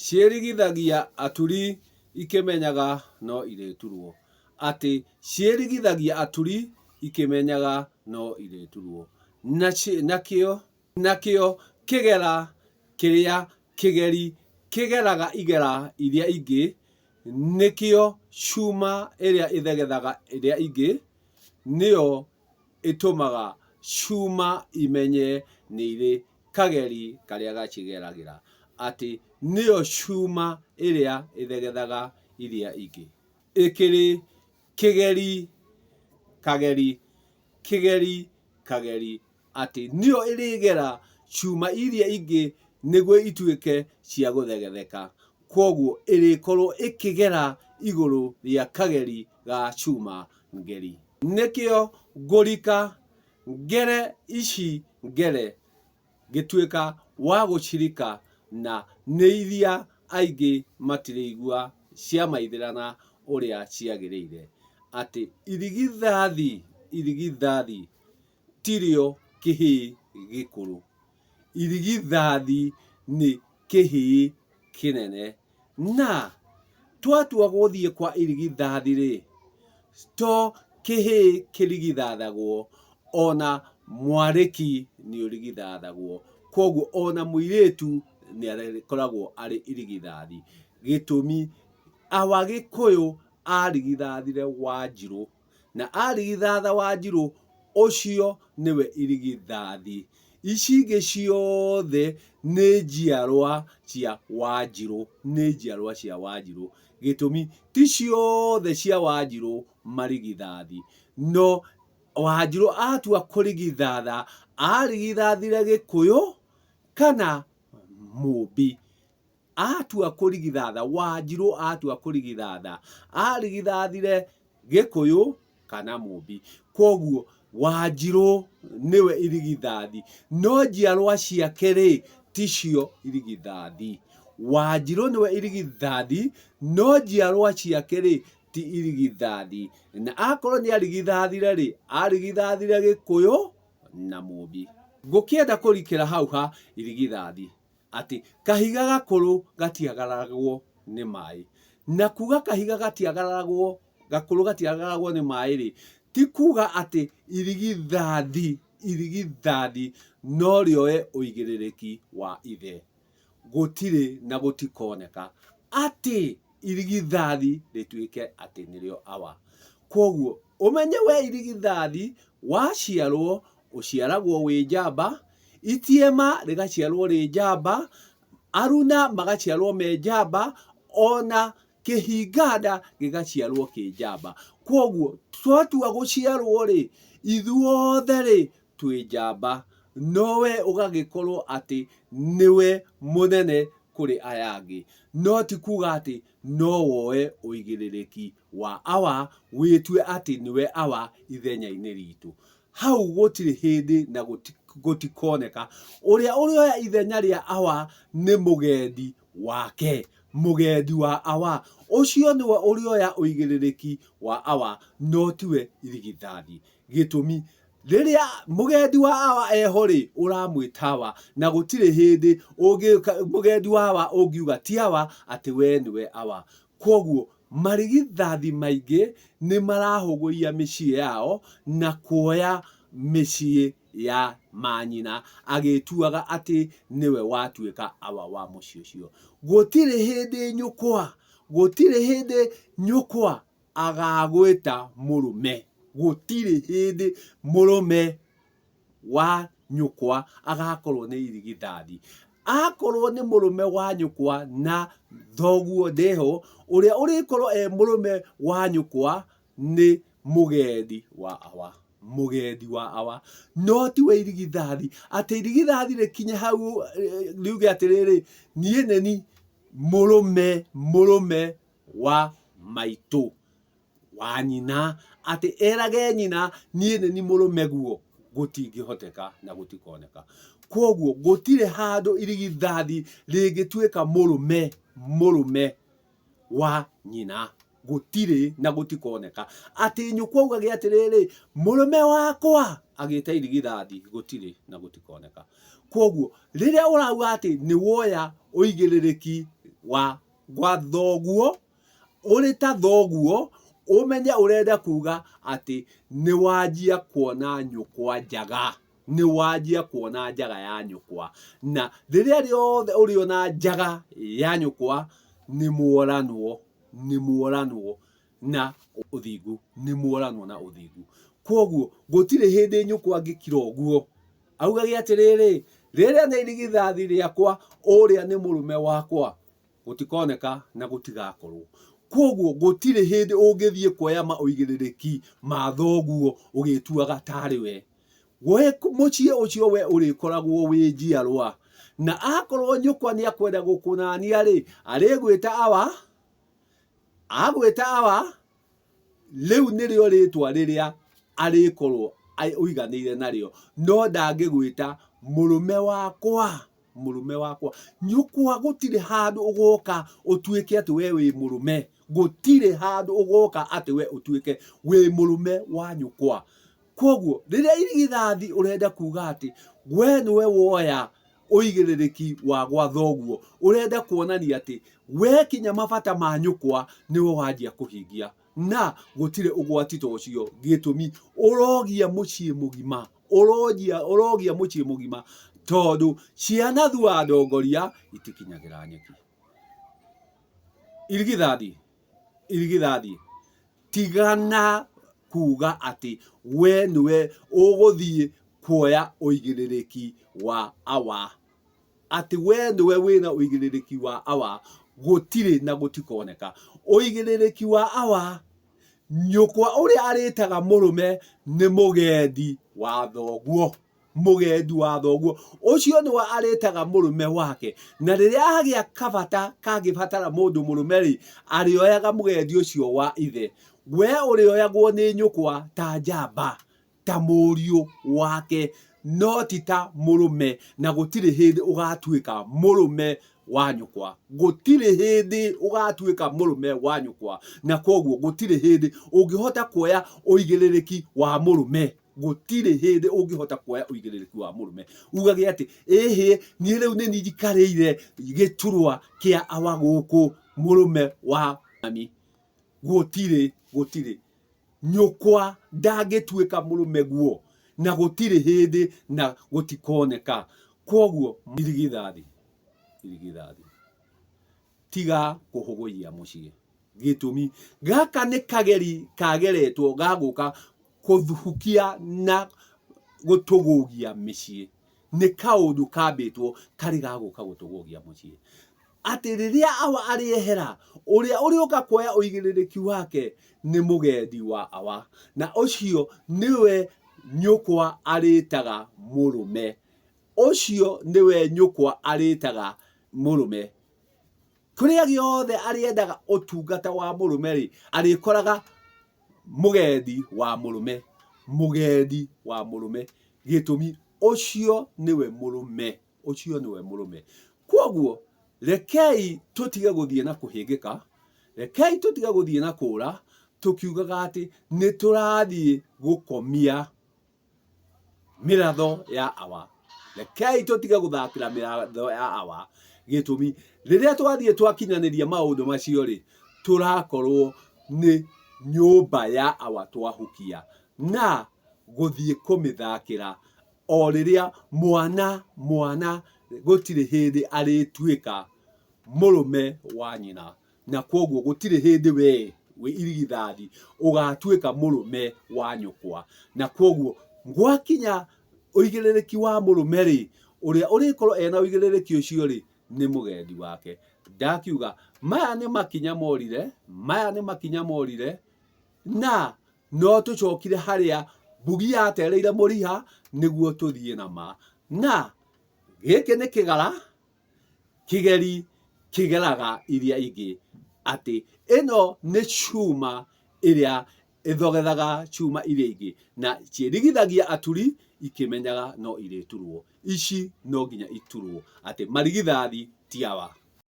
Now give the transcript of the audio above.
Ciĩrigithagia aturi ikĩmenyaga no irĩturwo. Atĩ ciĩrigithagia aturi ikĩmenyaga no irĩturwo. Nakĩo nakĩo kĩgera kĩrĩa kĩgeri kĩgeraga igera iria ingĩ, nĩkĩo cuma ĩrĩa ĩthegethaga ĩrĩa ĩngĩ, nĩyo ĩtũmaga cuma imenye nĩ irĩ kageri karĩa gacigeragĩra, atĩ nĩyo cuma ĩrĩa ĩthegethaga iria ingĩ. Ĩkĩrĩ kĩgeri kageri, kĩgeri kageri, atĩ nĩyo ĩrĩgera cuma iria ingĩ nĩguo ituĩke cia gũthegetheka. Kwoguo ĩrĩkorwo ĩkĩgera igũrũ rĩa kageri ga cuma ngeri. Nĩkĩo ngũrika ngere ici ngere ngĩtuĩka wa gũcirika na nĩ iria aingĩ matirĩigua ciamaithĩrana ũrĩa ciagĩrĩire, atĩ irigithathi irigithathi tirĩo kĩhĩĩ gĩkũrũ, irigithathi nĩ kĩhĩĩ kĩnene. Na twatua gũthiĩ kwa irigithathi-rĩ, to kĩhĩĩ kĩrigithathagwo, ona mwarĩki nĩ ũrigithathagwo. Kwoguo ona mũirĩtu nĩ akoragwo arĩ irigithathi. Gĩtũmi, awa Gĩkũyũ arigithathire Wanjirũ. Na arigithatha Wanjirũ, ũcio nĩwe irigithathi. Ici ingĩ ciothe nĩ njiarwa cia Wanjirũ, nĩ njiarwa cia Wanjirũ. Gĩtũmi, ti ciothe cia Wanjirũ marigithathi. No Wanjirũ atua kũrigithatha, arigithathire Gĩkũyũ kana Mũmbi. Atua kũrigithatha, Wanjirũ atua kũrigithatha, arigithathire Gĩkũyũ kana Mũmbi. Kwoguo Wanjirũ nĩwe irigithathi, no njiarwa ciake rĩ, ticio irigithathi. Wanjirũ nĩwe irigithathi, no njiarwa ciake rĩ, ti irigithathi. Na akorwo nĩ arigithathire rĩ, arigithathire Gĩkũyũ na Mũmbi. Ngũkĩenda kũrikĩra hau ha irigithathi. atĩ kahiga gakũrũ gatiagararagwo nĩ maĩ. Na kuga kahiga gatiagararagwo, gakũrũ gatiagararagwo nĩ maĩ rĩ, ti kuga atĩ irigithathi, irigithathi no rĩoe ũigĩrĩrĩki wa ithe. Gũtirĩ na gũtikoneka atĩ irigithathi rĩtuĩke atĩ nĩrĩo awa. Kwoguo ũmenye we irigithathi waciarwo, ũciaragwo wĩ njamba, itiema rĩgaciarwo rĩ njamba, aruna magaciarwo me njamba, ona kĩhinganda gĩgaciarwo kĩ njamba. Kwoguo twatua gũciarwo rĩ, ithuothe rĩ twĩ njamba, no we ũgagĩkorwo atĩ nĩwe mũnene kũrĩ aya angĩ. No ti kuga atĩ no woe ũigĩrĩrĩki wa awa wĩtue atĩ nĩwe awa ithenya-inĩ ritũ. Hau gũtirĩ hĩndĩ na gũtikoneka. Ũrĩa ũrĩoya ithenya rĩa awa nĩ mũgendi wake, mũgendi wa awa. Ũcio nĩwe ũrĩoya ũigĩrĩrĩki wa awa, no tiwe irigithathi. Gĩtũmi, rĩrĩa mũgendi wa awa eho rĩ, ũramwĩta awa, na gũtirĩ hĩndĩ mũgendi wa awa ũngiuga ti awa, atĩ we nĩwe awa. Kwoguo marigithathi maingĩ nĩ marahũgũia mĩciĩ yao na kuoya mĩciĩ ya manyina agĩtuaga atĩ nĩwe watuĩka awa wa mũciĩ ũcio. Gũtirĩ hĩndĩ nyũkwa, gũtirĩ hĩndĩ nyũkwa agagwĩta mũrũme. Gũtirĩ hĩndĩ mũrũme wa nyũkwa agakorwo nĩ irigithathi. Akorwo nĩ mũrũme wa nyũkwa na thoguo ndĩho, ũrĩa ũrĩkorwo e mũrũme wa nyũkwa nĩ mũgendi wa awa. Mũgendi wa awa. No tiwe irigithathi. Atĩ irigithathi rĩkinye hau riuge atĩrĩrĩ, niĩ nĩni mũrũme, mũrũme wa maitũ. wa nyina atĩ erage nyina niĩ nĩ ni mũrũme guo gũtingĩhoteka na gũtikoneka. Kwoguo gũtirĩ handũ irigithathi rĩngĩtuĩka mũrũme mũrũme wa nyina gũtirĩ na gũtikoneka. Atĩ nyũkwa augage atĩrĩrĩ mũrũme wakwa agĩta irigithathi gũtirĩ na gũtikoneka. Kwoguo rĩrĩa ũrauga atĩ nĩ woya ũigĩrĩrĩki wa gwa thoguo, ũrĩ ta thoguo, ũmenye ũrenda kuga atĩ nĩ wanjia kuona nyũkwa njaga, nĩ wanjia kuona njaga ya nyũkwa. Na rĩrĩa rĩothe ũrĩona njaga ya nyũkwa, nĩ mworanwo, nĩ mworanwo na ũthingu, nĩ mworanwo na ũthingu. Kwoguo gũtirĩ hĩndĩ nyũkwa angĩkira ũguo augage atĩrĩrĩ, rĩrĩa nĩ irigithathi rĩakwa, ũrĩa nĩ mũrũme wakwa, gũtikoneka na gũtigakorwo. Kwoguo gũtirĩ hĩndĩ ũngĩthiĩ kuoya maũigĩrĩrĩki ma thoguo ũgĩtuaga tarĩ we. We mũciĩ ũcio we ũrĩkoragwo wĩ njiarwa. Na akorwo nyũkwa nĩ akwenda gũkũnania rĩ, arĩgwĩta awa, agwĩta awa, rĩu nĩrĩo rĩtwa rĩrĩa arĩkorwo ũiganĩire narĩo, no ndangĩgwĩta mũrũme wakwa, mũrũme wakwa. Nyũkwa gũtirĩ handũ ũgoka ũtuĩke atĩ we wĩ mũrũme, gũtirĩ handũ ũgoka atĩ we ũtuĩke wĩ mũrũme wa nyũkwa. Kwoguo rĩrĩa irigithathi ũrenda kuga atĩ we nĩwe woya ũigĩrĩrĩki wa gwa thoguo, ũrenda kuonania atĩ we kinya mabata ma nyũkwa nĩwe wanjia kũhingia, na gũtirĩ ũgwati ta ũcio. Gĩtũmi ũrogia mũciĩ mũgima, ũrogia, ũrogia mũciĩ mũgima, tondũ ciana thua ndongoria itikinyagĩra nyeki. Irigithathi, irigithathi, tigana kuga atĩ we nĩwe ũgũthiĩ kuoya ũigĩrĩrĩki wa awa, atĩ we nĩwe wĩna ũigĩrĩrĩki wa awa, gũtirĩ na gũtikoneka. Ũigĩrĩrĩki wa awa, nyũkwa ũrĩa arĩtaga mũrũme nĩ mũgendi wa thoguo. Mũgendi wa thoguo ũcio nĩwe arĩtaga mũrũme wake, na rĩrĩa agĩa kabata kangĩbatara mũndũ mũrũme-rĩ, arĩoyaga mũgendi ũcio wa ithe. We ũrĩoyagwo nĩ nyũkwa ta njamba, ta mũriũ wake, no ti ta mũrũme, na gũtirĩ hĩndĩ ũgatuĩka mũrũme wa nyũkwa. Gũtirĩ hĩndĩ ũgatuĩka mũrũme wa nyũkwa, na kwoguo gũtirĩ hĩndĩ ũngĩhota kuoya ũigĩrĩrĩki wa mũrũme. Gũtirĩ hĩndĩ ũngĩhota kuoya ũigĩrĩrĩki wa mũrũme ugage atĩ ĩhĩ niĩ rĩu nĩ niĩ njikarĩire gĩturwa kĩa awa gũkũ mũrũme wa mami. Gũtirĩ, gũtirĩ. Nyũkwa ndangĩtuĩka mũrũme guo, na gũtirĩ hĩndĩ na gũtikoneka. Kwoguo irigithathi, irigithathi, tiga kũhũgũyia mũciĩ. Gĩtũmi, gaka nĩ kageri kageretwo ga gũka kũhukia na gũtũgũgia mĩciĩ. Nĩ kaũndũ kambĩtwo karĩ ga gũka gũtũgũgia mũciĩ. Atĩ rĩrĩa awa arĩehera, ũrĩa ũrĩũka kuoya ũigĩrĩrĩki wake nĩ mũgendi wa awa. Na ũcio nĩwe nyũkwa arĩtaga mũrũme. Ũcio nĩwe nyũkwa arĩtaga mũrũme. Kũrĩa gĩothe arĩendaga ũtungata wa mũrũme-rĩ, arĩkoraga mũgendi wa mũrũme, mũgendi wa mũrũme. Gĩtũmi, ũcio nĩwe mũrũme, ũcio nĩwe mũrũme. Kwoguo, rekei tũtige gũthiĩ na kũhĩngĩka, rekei tũtige gũthiĩ na kũũra, tũkiugaga atĩ nĩ tũrathiĩ gũkomia mĩratho ya awa. Rekei tũtige gũthakĩra mĩratho ya awa. Gĩtũmi, rĩrĩa twathiĩ twakinyanĩria maũndũ macio rĩ, tũrakorwo nĩ nyũmba ya awa twahukia na gũthiĩ kũmĩthakĩra o rĩrĩa mwana mwana gũtirĩ hĩndĩ arĩtuĩka mũrũme wa nyina. Na kwoguo gũtirĩ hĩndĩ wee wĩ irigithathi ũgatuĩka mũrũme wa nyũkwa. Na kwoguo gwakinya ũigĩrĩrĩki wa mũrũme-rĩ, ũrĩa ũrĩkorwo ena ũigĩrĩrĩki ũcio-rĩ, nĩ mũgendi wake. Ndakiuga maya nĩ makinya morire, maya nĩ makinya morire, na no tũcokire harĩa mbugi yatereire mũriha nĩguo tũthiĩ na ma. Na gĩkĩ nĩ kĩgara kĩgeri kĩgeraga iria ingĩ, atĩ ĩno nĩ cuma ĩrĩa ĩthogethaga cuma iria ingĩ, na ciĩrigithagia aturi ikĩmenyaga no irĩturwo. Ici no nginya iturwo, atĩ marigithathi ti awa.